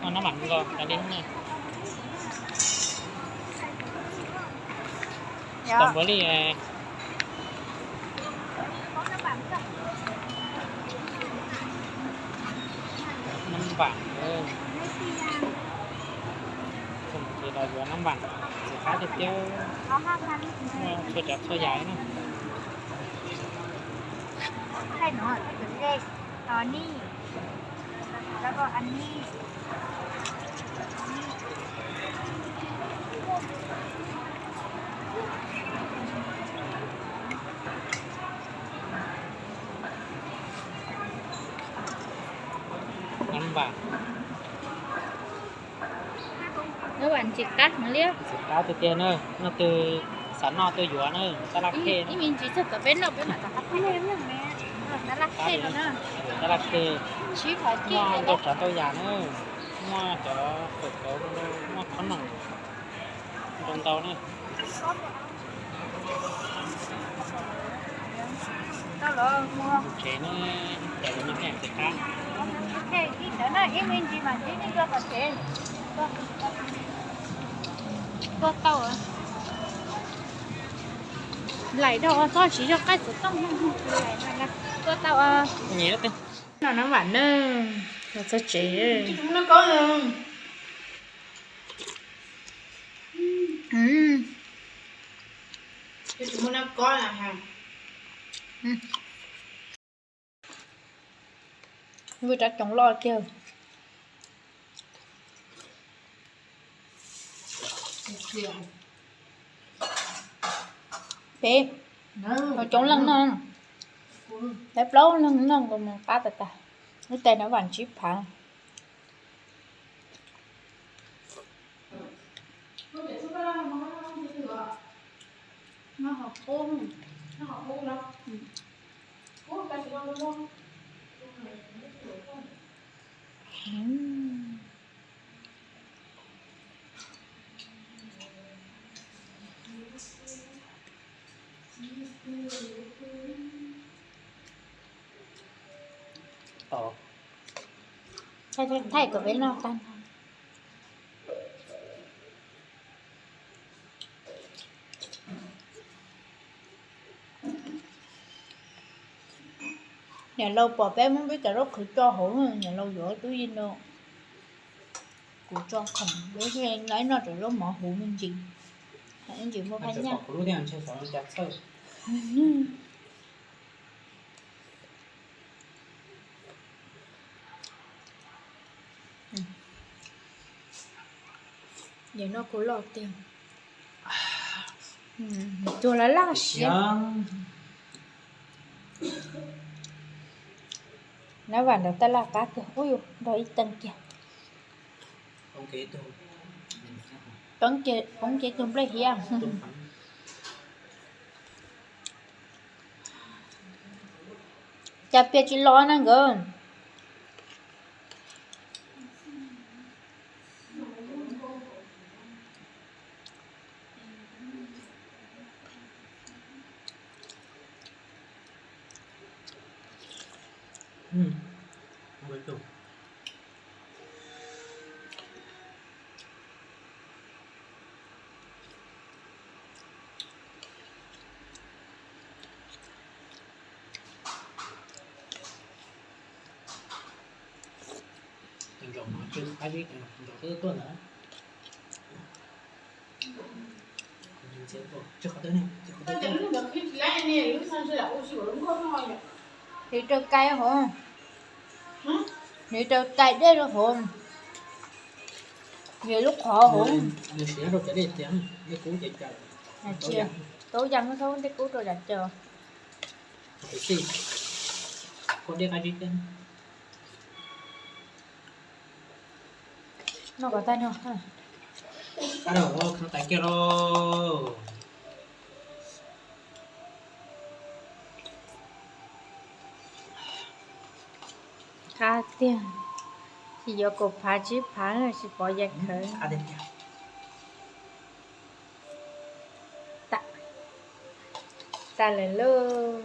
Noj nab vam nkaus tas li na. Tsis tau npaum li nab vam, ces los yuav nab vam, txiv qab tiag tiag, txhua tsav txhua yam na. Nab vam, nab vam ntxim qab heev li. Ntxim qab tiag tiag na, leej twg xav noj tuaj yuav na, tab laj khej. Ib me ntsis txog tom peb noj peb mam rov qab. Tab laj khej no na. Tab laj khej. Muaj ntau tsav ntau yam na, muaj cov fawm cov, muaj qhob noom ntau ntau na. Tsev no, cov no thiaj tsis qab. Ib me ntsis mam ntsib nej rau tom tsev. Tuaj tau. Laim dhau txhob siv zog qaib xov tooj. Tuaj tau. Nyiam no nab vam na, los txog tsev. Vwj rab coov loj kiag. Peb, coob leej noj, peb plaub leeg noj nkaus mus qab tas tas. Lub tais nab vam tsib phav. Thaij kom peb noj tag. Niam laus pom peb muab peb cov zaub qhwv tso hauv, niam laus yuav tub yij no. Kuv tso khoom, peb noj cov zaub mov huv me ntsis, ntsis muaj phaj nyaj. Yog noj kuv loj tiag. Tuag laj laj siab. Nab vam nrog tab laj qab kawg, ub yus nrog ib teeg kiag. Poob kiag tus nplej hiab. Cas pias tsis los na nkawd. Hliv rau kais hauv, hliv rau kais dej rau hauv, vim lub qhov hauv. Tau yam, tau tej kub rau yam caws. Noj kom tag no. Qab tiag, qab tiag, tsis yuav kaum phav tsib phav tsis pov yas khawv. Tas lawm lauj.